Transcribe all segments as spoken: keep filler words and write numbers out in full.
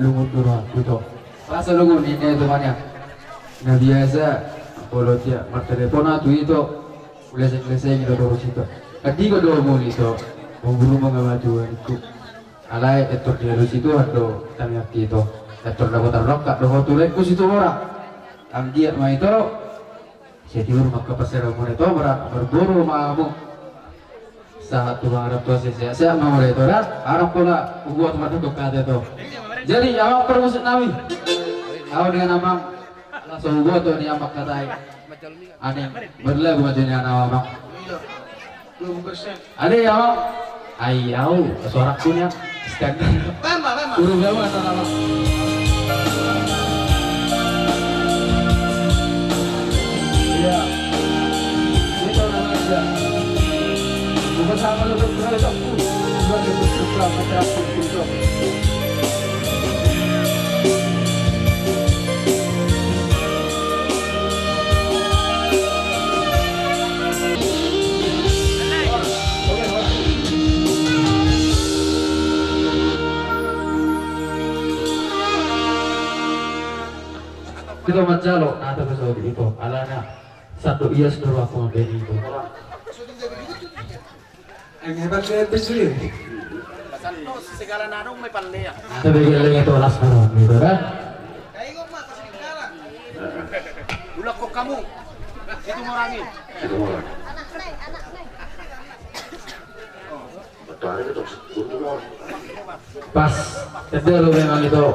Mundur aku ito. Rasa lungun ini itu banyak. Na biasa, kalau dia martelepon atu ito, uleseng-leseng ito torus ito. Kadi ko do muli ito, memburu mangabatu aku. Alai etor dialusi Tuhan do tamiak ito. Etor dapotan rongkap do ho tu rengku situ ora. Anggiat ma ito. Setiur maka pasera mone to, berat berboru mamu. Sahat tu mangarap tu sehat-sehat mamu dai to, dah. Arap pola ubuat mata tu kata to. Jadi amang permusik nami. Au dengan amang langsung ubuat tu ni amang katai. Ani berlagu macam ni anak amang. Ade ya, Bang? Ai au, suaraku nya standar. Bang, Bang, Bang, Bang. Urung bang, Bang, Bang. Iya. Ini tahun anak aja. Bukan sama lu, bro, itu aku. Gua ada bersuka, macam aku, gitu. Ito manjalo, na ito, ito, ito, alana sandok ias do rohangku mambege ito. Ai hebat ya, P C. Pasantos segala nanung me pallean. Tapi gelleng itu las baru gitu kan. Ulang kok kamu. Itu ngurangi. Pas. Tende lu memang itu.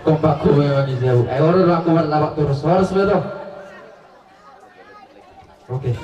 Kompakku memang itu. Eh, orang aku marlabak terus. Harus betul. Oke.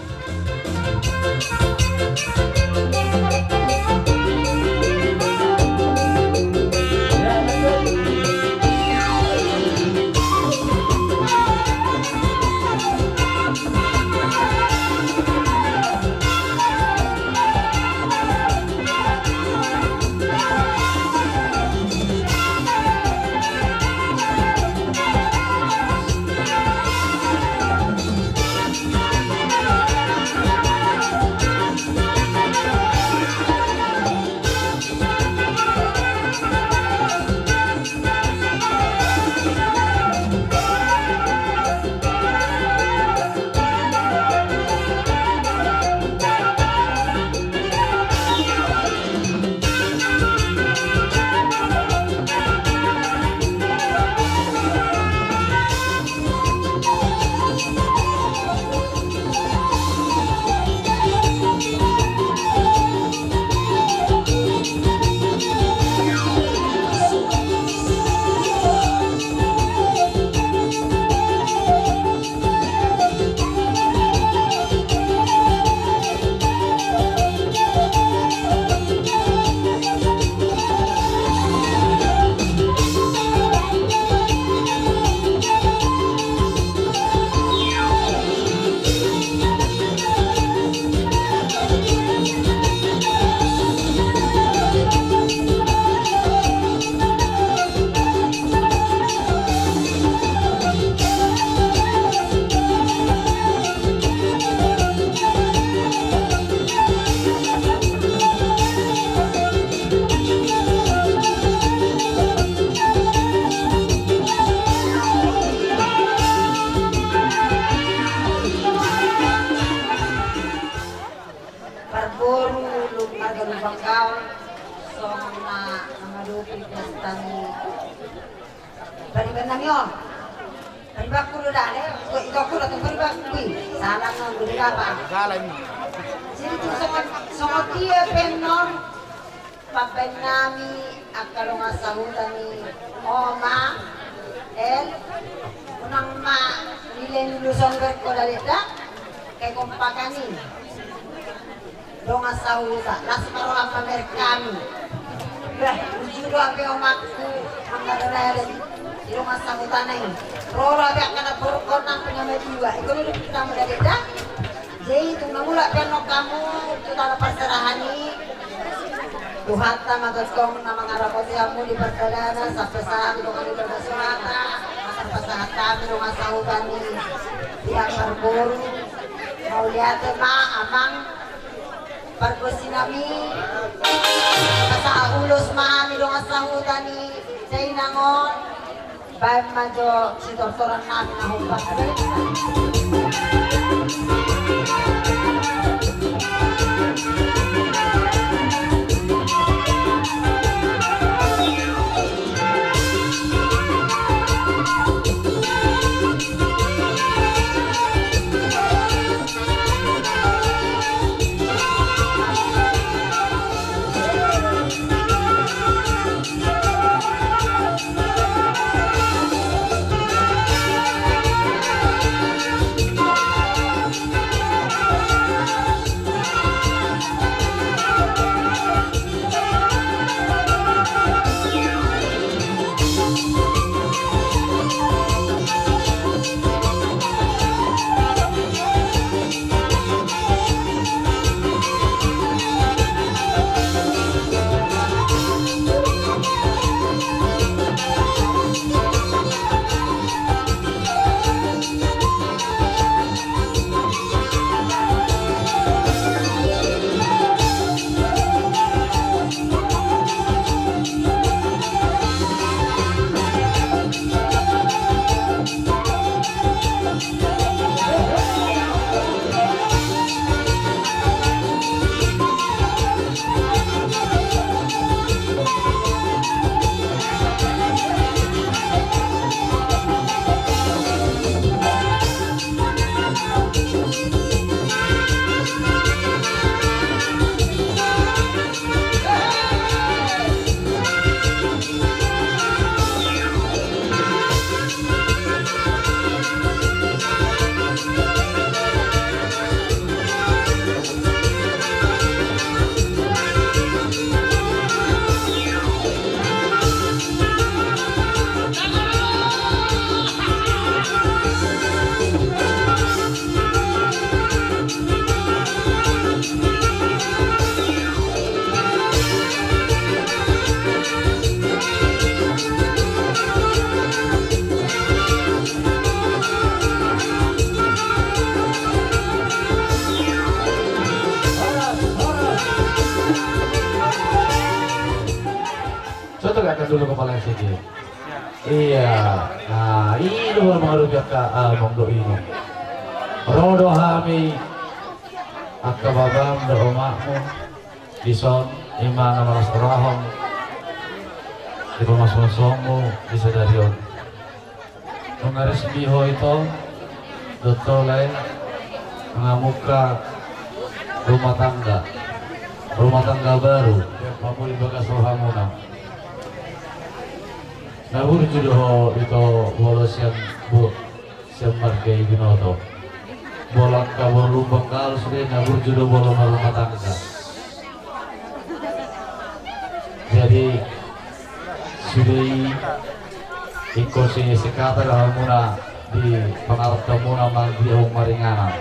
Parboru Lumban, Lumban Gaol, songon na mangadopi pesta ni pariban nami on. Paribanku do dale, ito ku do tu paribanku i. Salah non, do dapa. Salah ini. Jadi tu songon, songon dia pe non. Pambaen nami angka dongan sahuta ni Oma El, unang ma nilehon dulu songger ko dale da, kekompakan i. Dongan sahuta, las ma roha pamer hami. Bah, uju do hape omakku, mangada-ada di dongan sahutana i. Ro do hape angka na boruk on nang punya majiwa. Iko do di kita modal da. Jadi tung na mulak pe annon hamu tu tano parserahan i. Tuhanta ma tongtong na mangarapoti hamu di pardalanan, sampe sahat tu hamu di bagas rohanta, na tarpasahat hami dongan sahuta ni pihak parboru. Mauliate ma amang pargonsi nami, pasahat ulos ma hami dongan sahuta ni Sai inang on, baen ma jo sitortoran nami na hombar. Coba tegakkan dulu kepala yang sedia. Iya. Nah, i do baru mangadopi angka amang dohot inong. Ro do hami angka babam dohot omakmu dison, i ma na marlas ni roham di pamasumasuonmu di sadari on. Nunga resmi ho ito, dohot lae, mangamuka rumah tangga, rumah tangga baru, pamuli bagas rohamuna. Na burju do ho ito molo sian bo-, sian marga i binoto. Molo angka boru Lumban Gaol sude na burju do molo marumah tangga. Jadi sude i ingkon si-, sikata do hamuna di pangarahutmuna manggiat maringanan.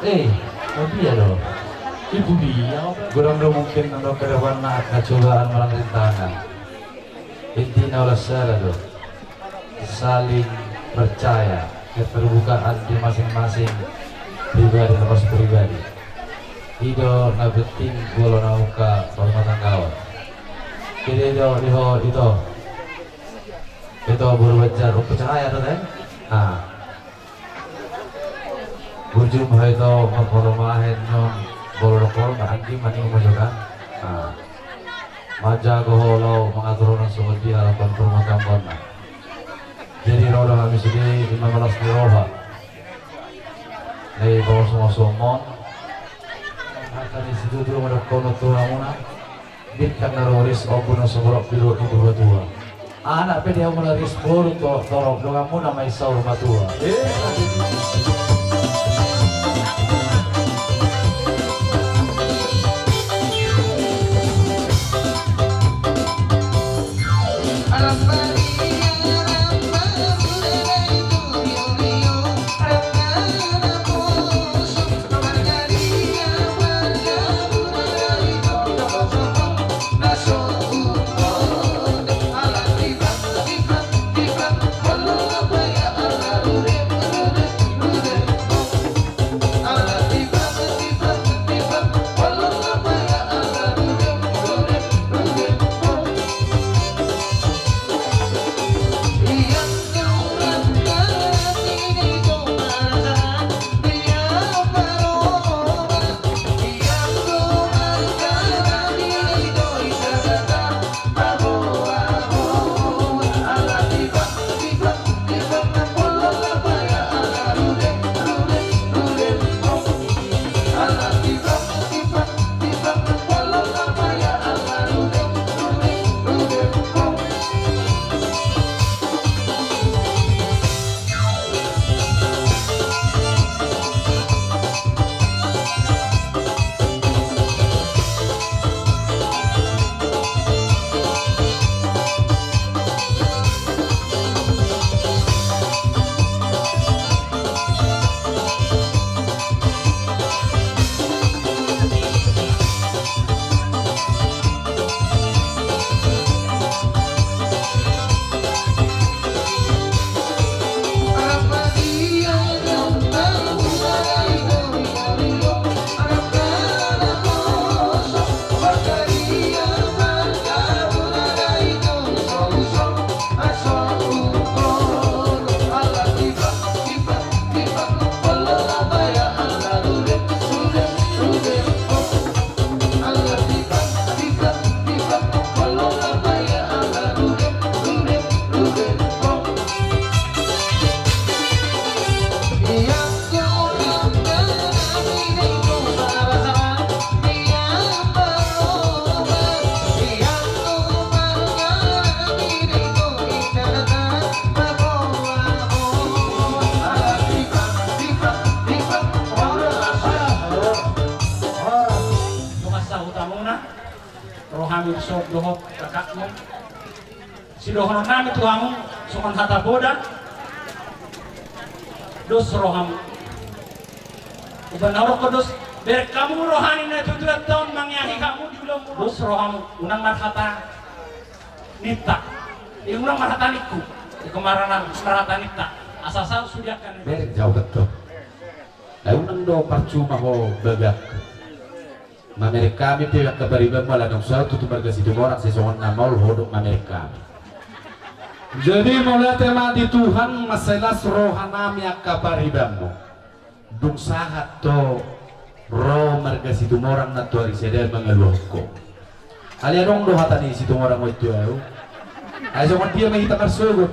Eh, tapi ya do. Ibu dia. Godang do mungkin nang do kedepanna angka cobaan manang rintangan. Intina olat sala do. Saling percaya, keterbukaan di masing-masing pribadi, lepas pribadi. I do na penting molo na ungka rumah tangga on. Jadi do di ho ito. Ito boru Banjar, oh, percaya do, eh? Nah. Burju ma ho ito marparumahen on, molo dohot ho anggi maning majogan. Nah. Manjago ho laho mangatur on songon dia halak parrumatanggaonna. Jadi ro do hami sude, i ma marlas ni roha. Na i pamasumasuonmon. Angka ni situtu ma dohonon tu hamuna. Bintang na roris, ombun na sumorop, pilu ni dua tua. Anak pe di hamuna ris, boru to-, torop, donganmuna ma i saur matua. Eh. Songon dohot kakakmu, sidohonon nami tu hamu songon hata poda: Dos rohamu. Umbahen na hudok ho dos, bereng hamu roha ni natuatua on mangiahi hamu di ulaonmu. Dos rohamu, unang marhata ninta, eh, unang marhata ningku, ingkon marhata ninta. Asa saut sude angka na bereng, jawaban tu. Ai unang do parcuma ho bagak. Mamereng hami pe angka paribanmu, ala dung saut tu marga Situmorang, sai songon na maol ho dohot mamereng hami. Jadi mauliate ma di Tuhan, mansai las roha nami angka paribanmu. Dung sahat ho ro marga Situmorang nantoari sada mangaluhon ho. Alai adong do hata ni Situmorang on tu ahu. Ai songon dia ma hita marsogot?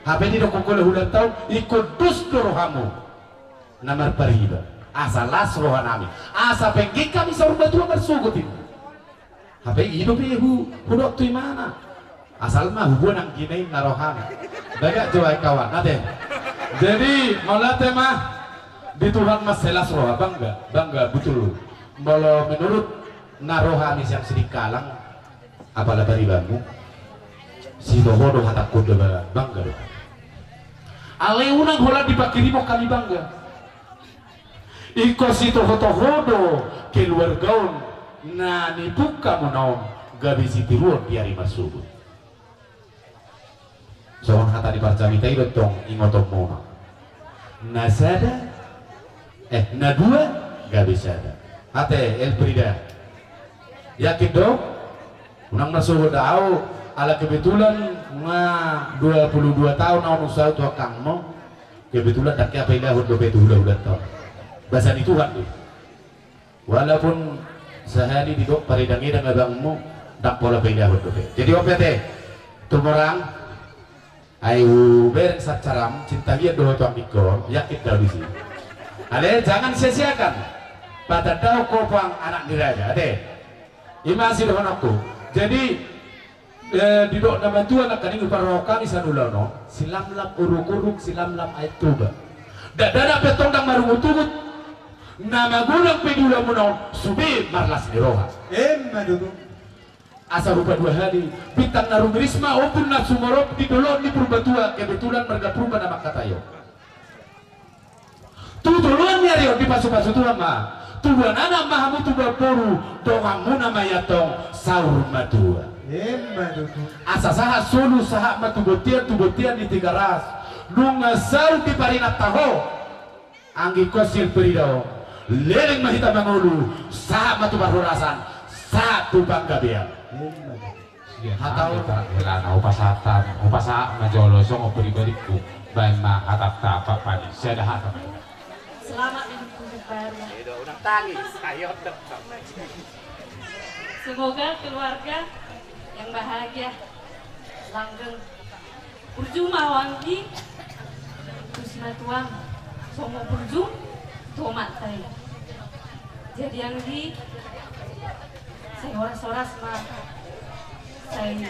Hape didok ho, olo, hulahulanta on, ingkon dos do rohamu na marpariban, asa las roha nami, asa penggeng hami saur matua marsogot i. Hape i dope hu, hudok tu imana. Asal ma huboan anggi na i na rohana. Bagak jo ai kawan, ate. Jadi mauliate ma di Tuhan, mansai las roha, bangga, bangga betul. Molo menurut na ro hami sian Sidikalang, apala paribanmu, sitoho do hatangkon, da, bangga do. Alai unang holan dipangkirimon hami bangga. Ingkon sitohotoho do keluarga on na nipungka muna on gabe sitiruon di ari marsogot. Songon hata ni parjamita i do tong, ingotonmuna: Na sada, eh, na dua gabe sada. Ate Elfrida, yakin do? Unang marsogot da ahu, ala kebetulan nga dua puluh dua tahun ahu nunga saut tu angkangmu. Kebetulan ndang hea pailahon dope tu hulahulanta on. Basa ni Tuhan do i. Walaupun sahali didok paredang-edang abangmu, ndang pola pailahon dope. Jadi on pe, ate, Tumorang, ai hubereng sansaram, cinta liat do ho tu anggingkon, yakin do ahu disi. Ale, jangan sia-siakan. Patandahon ho pang anak ni raja, ate. I ma sidohononku. Jadi, eh, didok na matua nangkaning, huparrohahon hami sian ulaon on, silamlam uruk-uruk, silamlam Aek Toba. Dakdanak pe antong ndang marungutungut. Na magodang pe di ulaonmuna on, sude marlas ni roha. Emma tutu. Asa rupa dua hali, bintang na rumiris ma, ombun na sumorop di dolok ni Purbatua, kebetulan marga Purba na mangkatai on. Tu joloan ni ari on dipasupasu Tuhan ma. Tubuan anak ma hamu, tubuan boru, donganmuna ma i antong saur matua. Emma tutu. Asa sahat solu, sahat ma tu bontean, tu bontean ni Tigaras. Nunga saut diparinanta ho anggingkon si Elfrida on, leleng ma hita mangolu, sahat ma tu parhorasan, sahat tu panggabean. Emma tutu. Sian hata on, hela na hupasahat, hupasahat ma jolo songon pribadingku. Baen ma hatanta, Pak Pani, sada hata ma. Selamat berkunjung baru. Semoga keluarga yang bahagia, langgeng. Burju ma ho anggi tu simatuam, songon burju tu amanta i. Jadi anggi, sai horas-horas ma, sai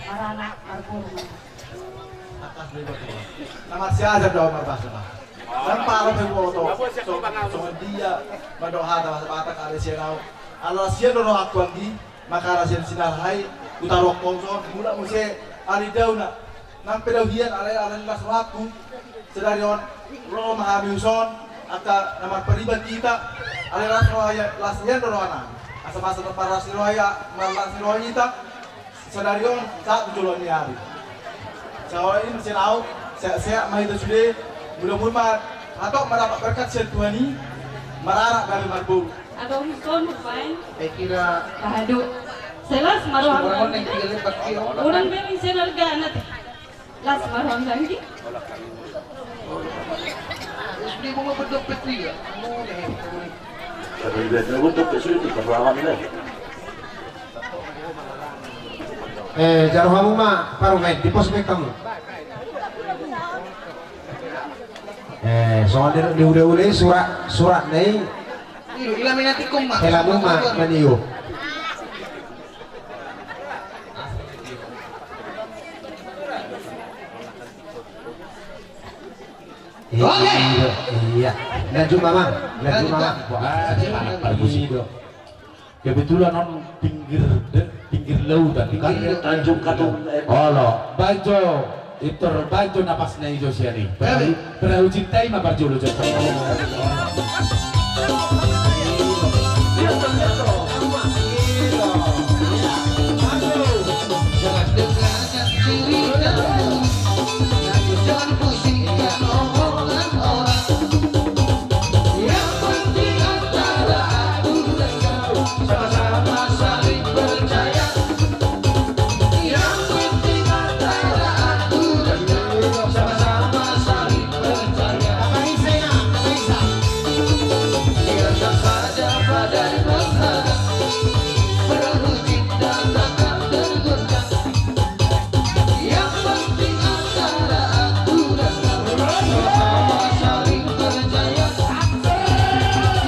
maranak marboru ma. Atas do iba tu. Na marsiajar do ahu marbahasa, bah. Ndang pala pe huboto. Songon dia mandok hata bahasa Batak, ale sian ahu. Ala sian do rohangku anggi. Maka na sian sinahai hutaruhon ho son, mulak muse, alai dao na, nang pe dao hian, alai, alai las rohangku. Sadari on ro ma hami tu son, angka na marpariban hita, alai las roha, las hian do roha nami. Asa masa na marlas ni roha, marlas ni roha hita. Sadari on sahat tu joloan ni ari. Sahat i ma sian ahu, sehat-sehat ma hita sude. Mudah-mudahan ma hatop mandapat berkat sian Tuhan i, maranak gabe marboru. Adong son, Pak. Saya kira. Aduh. Selas marwang. Orang yang tinggal di Bakti, orang. Orang memang saya harga anak. Las marwang lagi. Ini mau berdompet juga. Mau deh. Kalau dia berdompet sudah diperlawan deh. Eh, jalo hamu ma, parumaen, di pos baen hamu. Eh, songon dia di ule-ule, surat, surat ni. Iyo, ila minati kong ma. Hela mu ma, manio. Oke. Iya, iya. Lanjut, Mamang. Lanjut, Mamang. Wah, saya anak permusik. Kebetulan on pinggir de-, pinggir lautan, kan? Pinggir Tanjung Katung. Olo, bajo, pintor bajo napasna i jo sian i. Perahu, perahu cinta i ma parjolo jo. Jangan pusingkan omongan orang. Yang penting antara aku dan kau sama-sama saling percaya. Yang penting antara aku dan kau sama-sama saling percaya. Biarkan saja badai menghadang, perahu cinta takkan tergoncang. Yang penting antara aku dan kau sama-sama saling percaya.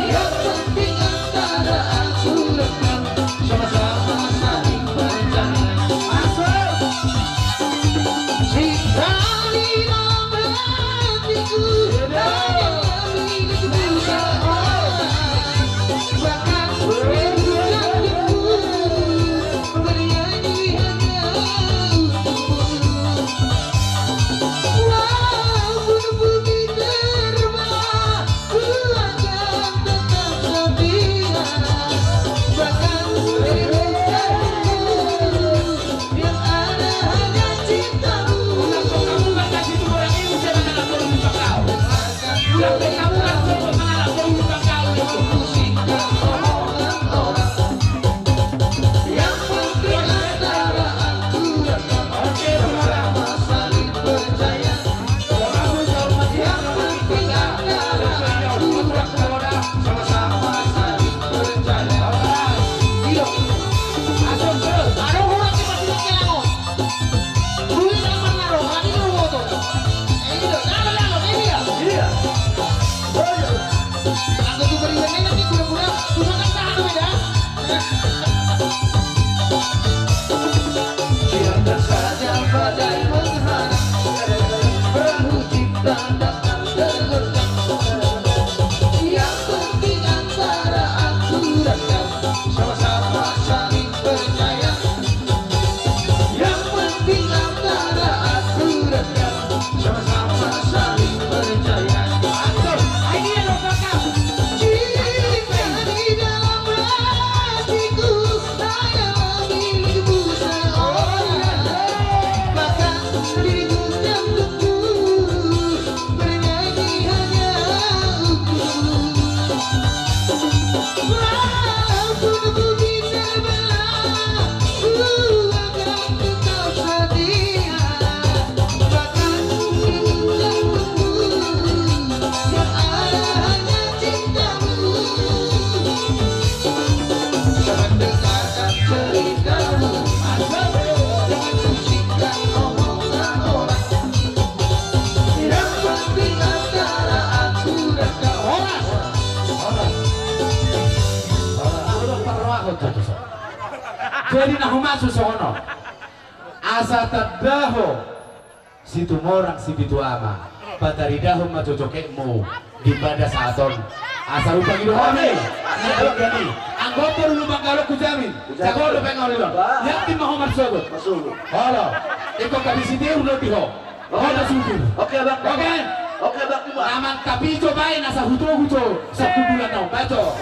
Yang penting antara aku dan kau sama-sama saling percaya. Masuk. Cinta di dalam hatiku hanya milikmu seorang. Bahkan rindu jantungku bernyanyi hanya untukmu. Walaupun bumi terbelah, ku akan tetap setia. Bahkan rindu jantungku yang ada hanya cintamu. Yang penting antara aku dan kau sama-sama saling percaya. Yang penting antara aku dan kau sama-sama saling percaya. Iyo. Masuk terus. Adong orang cepat juga kelangon. Duit aman naro, hati berboto. Eh, iyo, naro, naro, eh, iya. Iya. Oh, iya. Aku tuh beri nanti pura-pura, cuma kan tahan beda. Biarkan saja badai menghadang, perahu cinta takkan tergoncang. Yang penting antara aku dan kau sama-sama saling percaya. Yang penting antara aku dan kau sama-sama saling percaya. Atur, ayo dia dong, kakak. Cinta di dalam hatiku hanya milikmu seorang. Bahkan rindu jantungku bernyanyi hanya untukmu. Walaupun bumi terbelah, ku akan tetap setia. Bahkan rindu jantungku yang ada hanya cintamu. Jangan dengarkan ceritamu, jangan pusingkan omongan orang. Yang penting antara aku dan kau. Horas. Horas. Horas. Jadi na humaksud songon on. Asa tanda ho Situmorang Sipitu Ama, pataridahon ma jojoketmu di pada saat on. Asa hupangido hami. Anggo on do Lumban Gaolon hujamin. Jago do pengaulidon. Yakin ma ho marsogot? Olo. Ingkon habis i dia ulo di ho. Oke, Bang. Oke. Oke, Bang. Amang, tapi coba asa hutogu jo. Satu bulan na umbaco.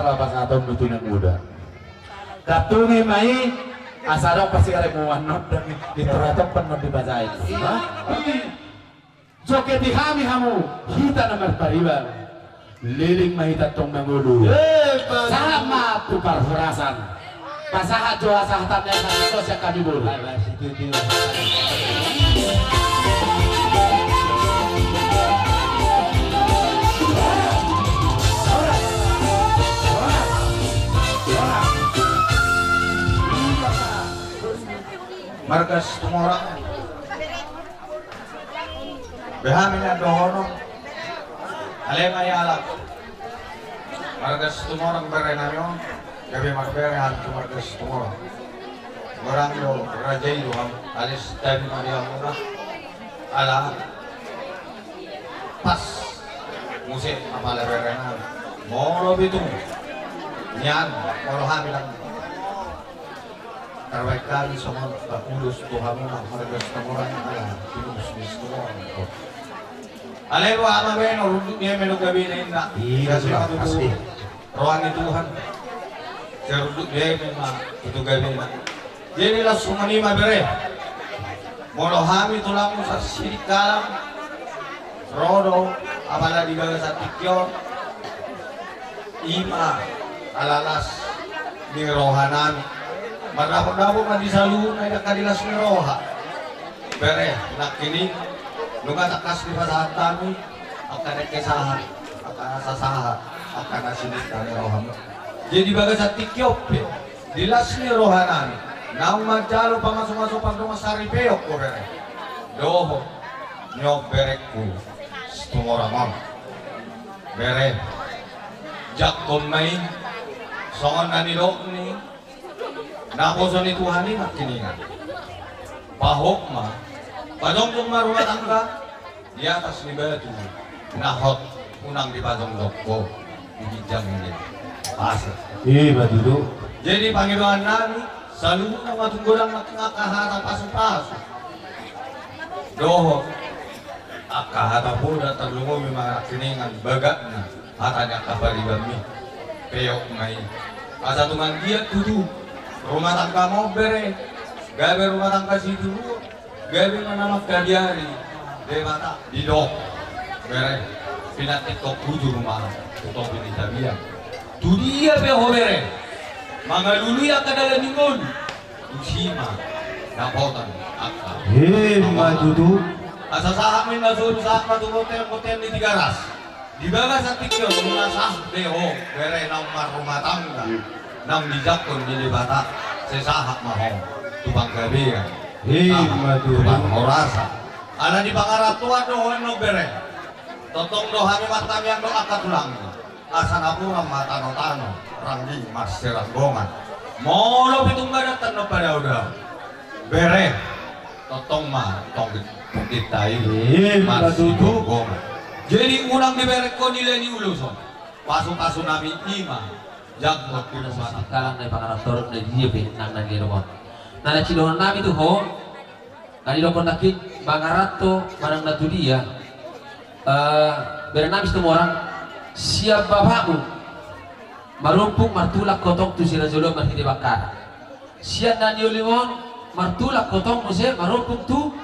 Pasahaton do tu na muda. Datungi ma i, asa adong pasti karemu annon dang i, di turatok pennon di bajain. Joget di hami hamu, hita na marpariban. Leleng ma hita tong mangolu. Sahat ma tu parhorasan. Pasahat jo hasahatan na asa sian hami boru. Marga Situmorang. Beha ma nian dohonon. Ale ma i alap. Marga Situmorang bere nami on. Gabe marbere hami tu marga Situmorang. Barang do raja i do hami. Alis tadi ma di hamuna. Ala. Pas. Muse apala bere nami. Molo bitung. Nian. Molo hami nang. Tarbaen hami songon ulos tu hamuna marga Situmorang ala pinus ni Situmorang. Ale roha ma baen runduk ni eme do gabena inna. Iya, sudah pasti. Roha ni Tuhan. Serunduk ni eme ma tutu gabena. Jadi langsung ma i ma bere. Molo hami tulangmu sasidi kalang. Ro do apala di bagasan tingki on. Ima ala las ni roha nami. Mardapotdapot ma di saluhutna i angka di las ni roha. Bere nangkining nunga tangkas dipasahat hami angka na kesahat, angka na sasahat, angka na sinita ni rohamu. Jadi bagasan tingki on pe di las ni roha nami naung manjalo pamasumasu pardongan saripeon ho bere. Dohot ni on berengku Situmorang on. Bere, jangkon ma i songon na nidok ni naposo ni Tuhan i nangkiningan. Pahop ma, pajongjong ma rumah tangga di atas ni batu na hot, unang dipajongjong ho di ginjang ni pasir. Ima tutu. Jadi pangidoan nami, saluhutna ma tung godang nangkin angka hata pasupasu dohot angka hata poda tarlumobi ma nangkiningan bagakna hata ni angka paribanmi. Peok ma i. Asa tung anggiat tutu rumah tanggamu on bere gabe rumah tangga situtu, gabe ma na mangkabiari Debata. Didok bere, pinantikhon bujur ma tu topi ni tapian. Tu dia pe ho bere mangalului angka dalan ni ngolu, tusi ma dapotan angka. Ima tutu. Asa sahat ma i na solu, sahat ma tu bontean-bontean ni Tigaras. Di bagasan tingki on nunga sahat be ho bere naung marrumah tangga, naung dijangkon ni Debata. Sai sahat ma ho tu panggabean, ima tutu, tu parhorasan. Ala di pangarantoan do ho annon bere. Tongtong do hami martamiang dohot angka tulangmi. Asa napuran ma tano-tano, rangging marsiranggongan. Molo pitung badan tano padao-dao. Bere, tongtong ma tong-, tongginta i. Ima tutu. Marsiranggongan. Jadi unang diberengkon i le ni ulos on. Pasu-pasu nami ima. Jangkon tu rumah tangga. Kalang na i pangarantoan na dia pe nang na dia dohot. Na na sidohonon nami tu ho. Na didokkon nangkin mangaranto manang na tu dia. Eh, bere nami Situmorang, sian bapakmu marumpung martulak ho tong tu sirajoloan marhite Bakkara. Sian na niulimon martulak ho tong muse marumpung tu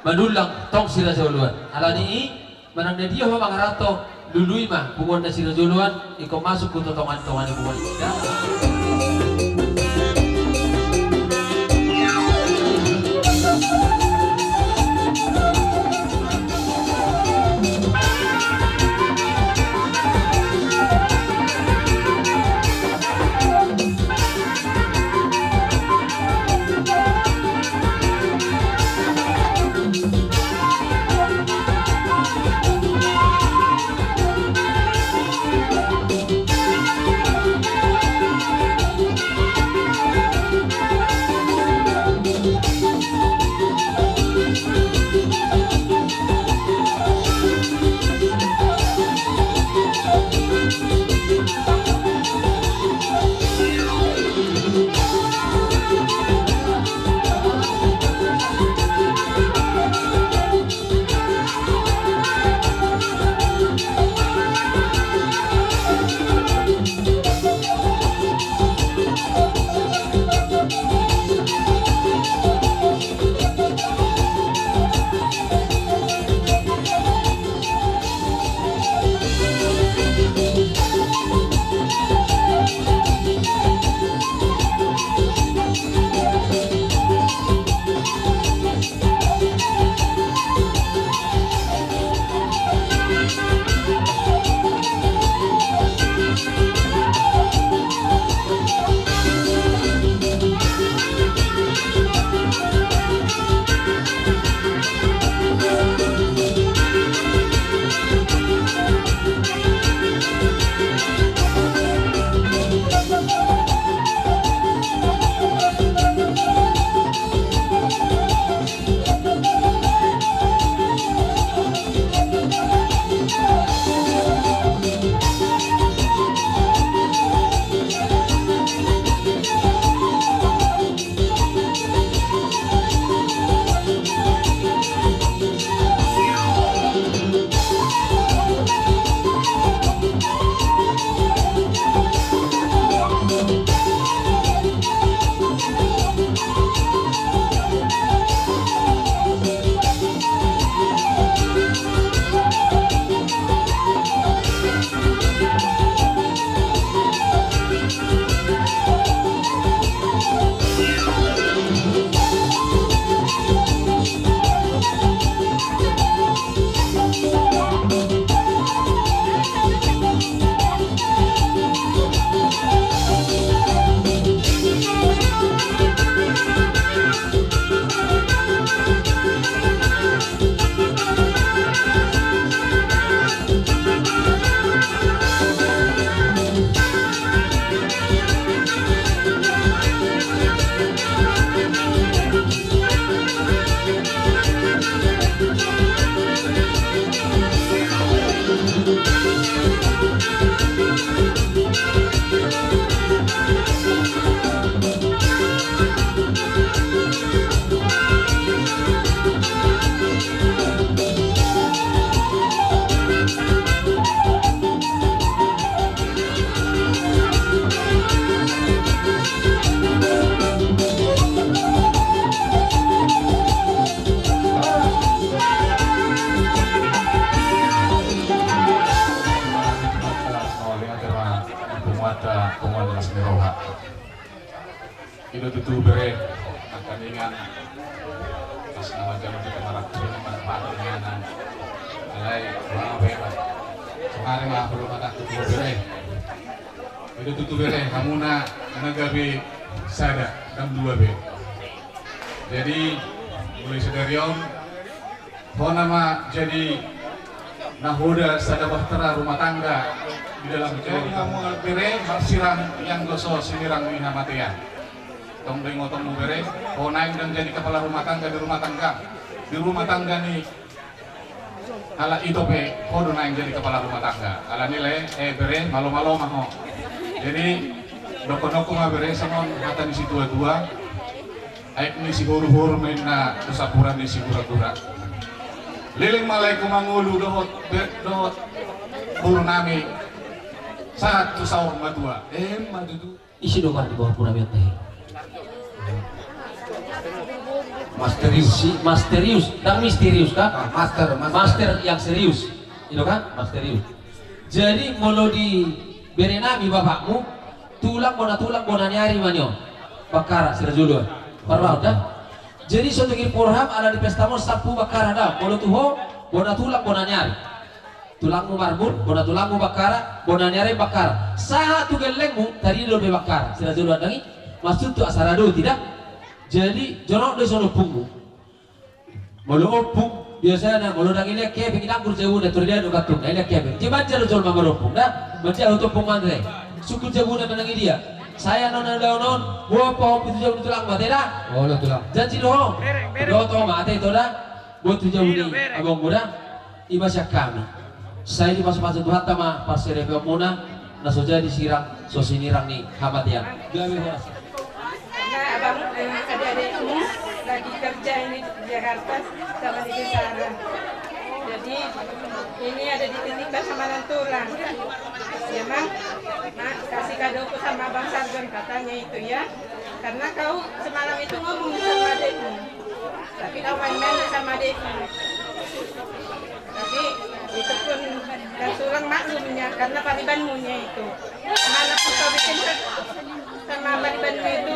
Manullang tong sirajoloan. Alani i, manang na dia ho mangaranto, lului ma punguan na sirajoloan, ingkon masuk tu tongan-tongan ni punguan i. I do tutu bere, angka ningan. Pas na manjalo tu kamarapun manfaat ningan. Alai, wah, bere. Sonari ma perlu mata tutu bere. I do tutu bere, hamuna na gabe sada, ndang dua be. Jadi, mulai sadari on, hona ma jadi nahoda sada bahtera rumah tangga di dalam keluarga. Jadi, hamu bere, marsirang ianggo so sinirang ni hamatean. Tong do ingotonmu bere, ho naeng ndang jadi kepala rumah tangga di rumah tangga, di rumah tangga ni halak ito pe, ho do naeng jadi kepala rumah tangga. Alani lae, eh, bere, malo-malo ma ho. Jadi, dohononku ma bere, songon hata ni situa-tua, aek ni siboru-boru ma inna tu sapura ni sigura-gura. Leleng ma laeku mangolu dohot be-, dohot boru nami sahat tu saur matua. Emma tutu. Ise do mardi boru nami on tahe? Masterius. Si Masterius, ndang misterius kan? Ah, master, master. Master yang serius. I do kan? Masterius. Jadi molo di bere nami bapakmu, tulang bona tulang bona ni ari ma nion. Bakkara, sira jolo. Parbaon da. Jadi so tung i porham ala di pesta mon sampu bakkara da. Molo tu ho, bona tulang bona ni ari. Tulangmu Marbun, bona tulangmu Bakkara, bona ni ari Bakkara. Sahat tu gellengmu, tadi do be Bakkara. Sira jolo andang i, maksudhu asa ra do, tidak? Jadi, jonok do ison ompungmu. Molo ompung, biasana, molo ndang ilean kepeng, ndang guru jabuna, tu dia do gantung, ndang ilean kepeng. Jadi manjalo jolma marompung, da? Manjalo tu ompung mandre. Sungkun jabuna manang i dia. Sai annon na ulaon on, boha pe ho tu jabu ni tulang mate da? Olo tulang. Janji do ho. Dohot ho mate to da? Boha tu jabu ni abangmu da? I ma sian hami. Sai dipasu-pasu Tuhanta ma parsaripeonmuna, na so jadi sirang, so sinirang ni hamatean. Gabe horas. Karena abang, eh, adik-adikmu lagi kerja ini di Jakarta sama di sana. Jadi, ini ada dititipkan sama nantulang. Ya, Mang, Mak, kasih kadoku sama Abang Sargon, katanya itu ya. Karena kau semalam itu ngomong sama adikmu. Tapi kau main-main sama adikmu. Tapi itu pun nantulang maklumnya karena paribanmunya itu. Mana pun kau bikin sama paribanmu itu,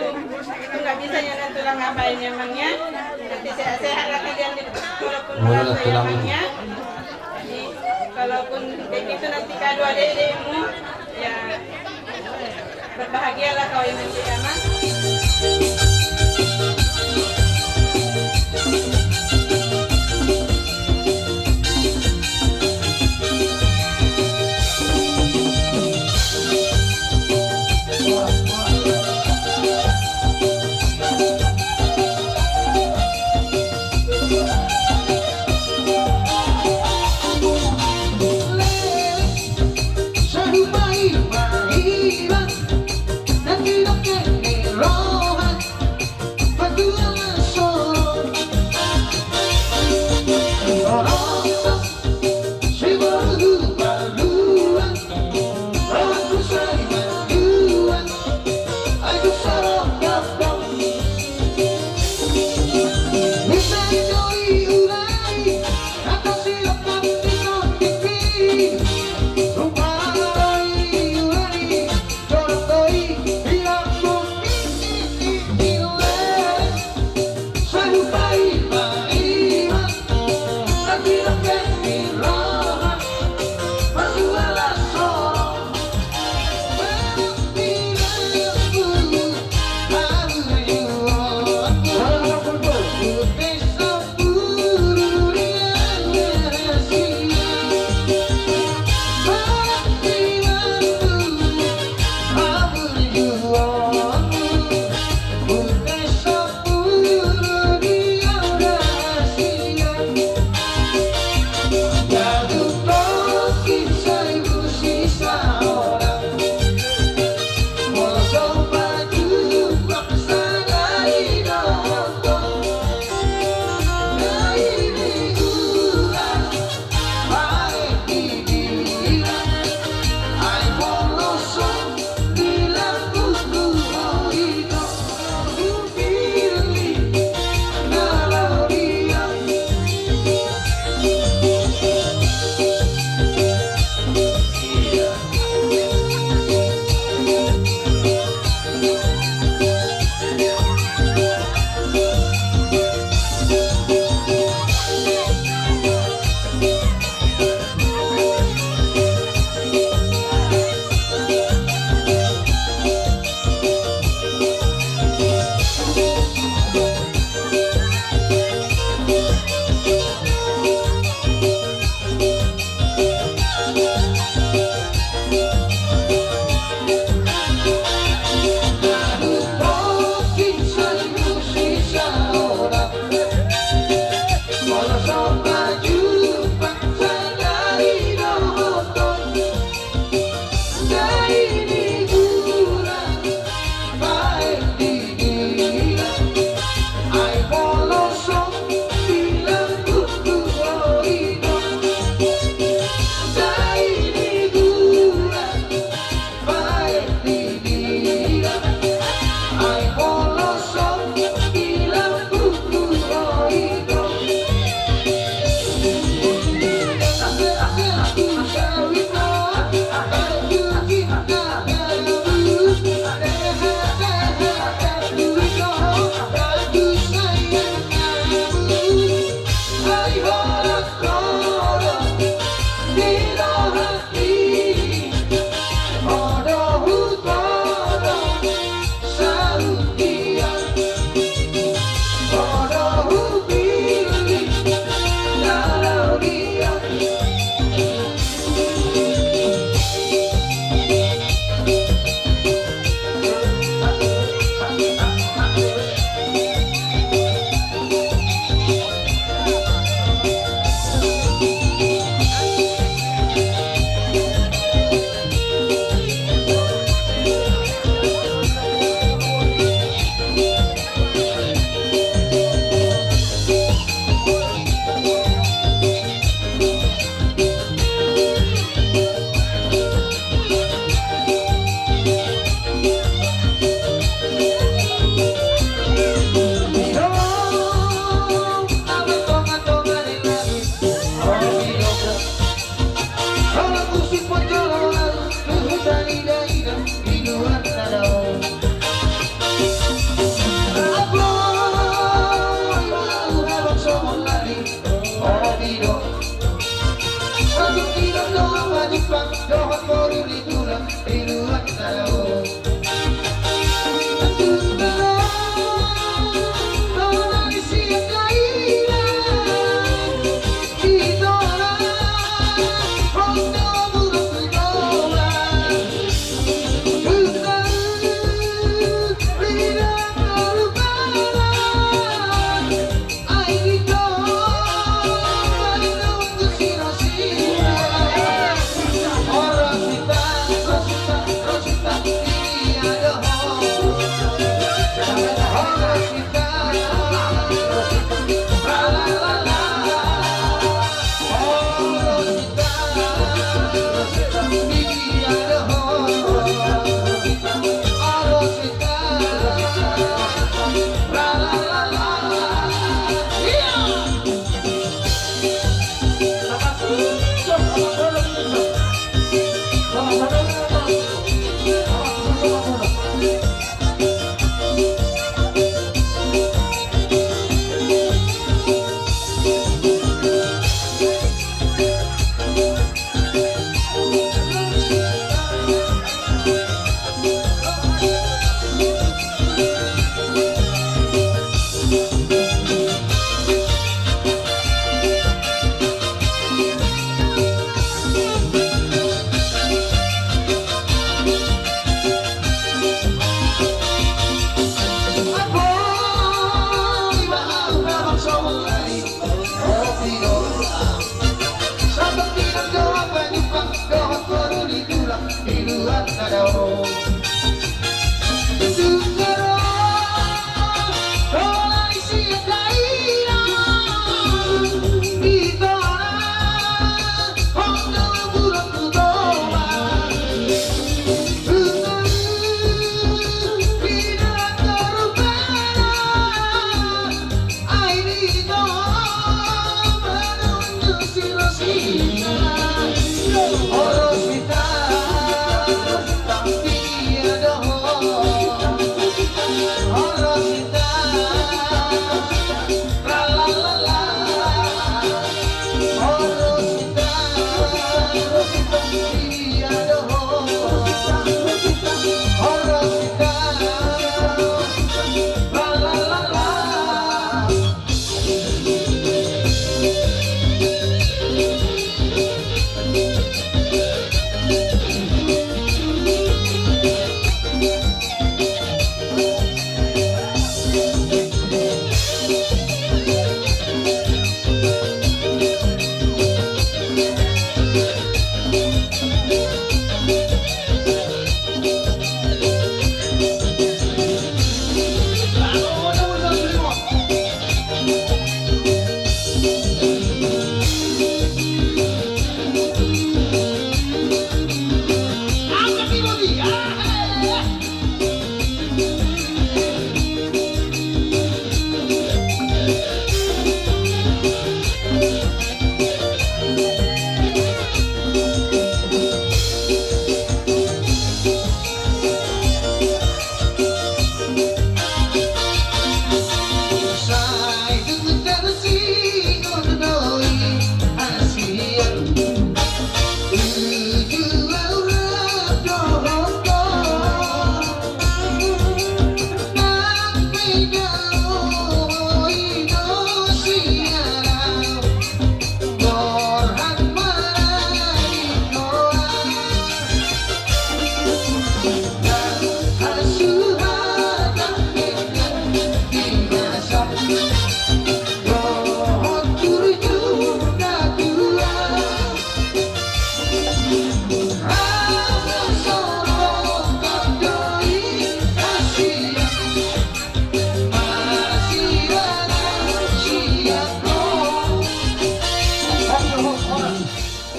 itu nggak bisa ya nantulang ngapain emangnya. Nanti sehat-sehat lah kalian di, walaupun merantau emangnya. Jadi, kalaupun begitu nanti kado adikmu, ya, berbahagialah kau yang nanti, ya, Mang.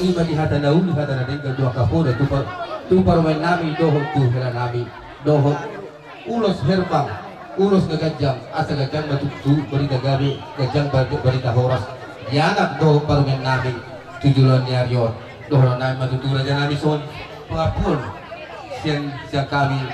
Ima di hata na uli, hata na denggan, dohot angka poda tu par-, tu parumaen nami dohot tu hela nami dohot ulos herbang, ulos na ganjang, asa ganjang ma tutu barita gabe, ganjang bar-, barita horas di anak dohot parumaen nami tu joloan ni ari on. Dohonon nami ma tutu raja nami songon pangampuon sian, sian hami,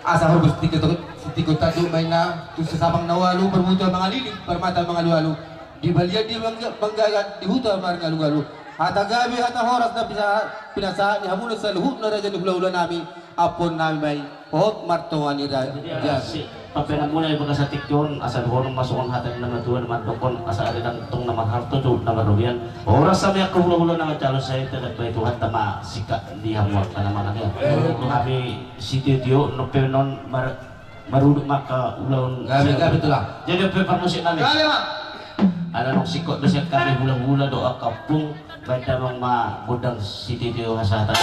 asa horbo sitingkot, sitingkot tanduk ma inna tu sasapang na ualu, parmuto mangalili, parmata mangalualu, di balian di mangga-, manggagan, di huta marngalugalu. Hata gabe, hata horas na pina-, pinasahat ni hamuna saluhutna raja ni hulahula nami, ampuon nami ma i, hot martonga ni ra-, jadi, raja. Asi, pambahenanmuna i bagas tingki on, asa dohonon ma songon hata ni na matua na mandokkon, asa ari nang tong na marhalto tu na marrobean. Horas hami angka hulahula na manjalo sai, tadap bai Tuhanta ma singkat di hamu angka na manang i. Eh. Hami sitio-tio, nonpe non mar-, marudut ma angka ulaon. Gabe, gabe, tulang. Jadi, pe parmusik nami. Gabe, Bang. Ala nunga singkop do sian hami hulahula dohot angka ompung, baen damang ma gondang sitio-tio hasahatan.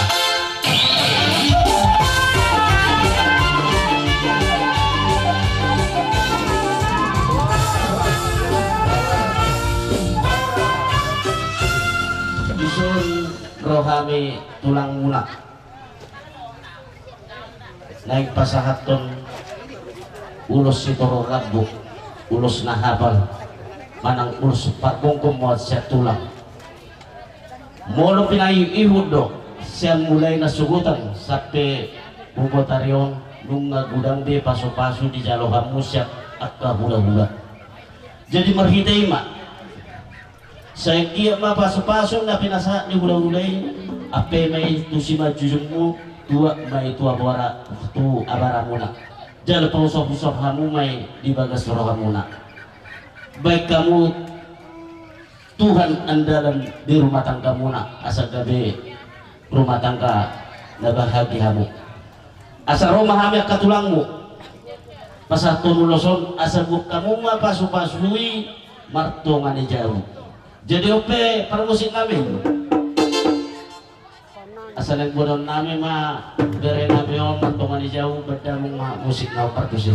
Dison ro hami tulangmuna. Naeng pasahathon ulos sitorop rambu, ulos na hapal, manang ulos pargongkom muat sian tulang. Molo pinaihut-ihut do, sian mulai na sogot an sampe tu botari on, nunga godang be pasu-pasu dijalo hamu sian angka hulahula. Jadi marhite i ma. Sai anggiat ma pasu-pasu na pinasahat ni hulahula i, ampe ma i tu simanjujungmu, tuat ma i tu abara-, tu abaramuna. Jala pausap-usap hamu ma i di bagas rohamuna. Baen hamu Tuhan andalan di rumah tanggamuna, asa gabe rumah tangga na bahagia hamu. Asa ro ma hami angka tulangmu pasahathon ulos on, asa buat hamu ma pasu-pasu i martonga ni jabu. Jadi on pe parmusik nami, asa naeng boanon nami ma bere nami on martonga ni jabu, baen damang ma musik na on partusi.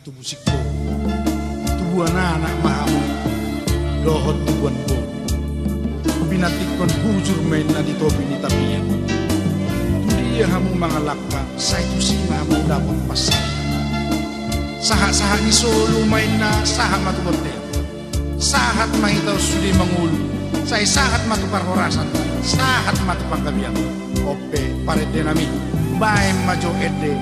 Tubu singkoru, tubuan anak ma hamu dohot tubuan boru. Pinantikhon hujur ma inna di topi ni tapian. Tu dia hamu mangalangka, sai tusi ma hamu dapot pansarian. Sahat-sahat ni solu ma inna sahat ma tu bontean. Sahat ma hita on sude mangolu, sai sahat ma tu parhorasan, sahat ma tu panggabean. On pe parendenami, baen ma jo ende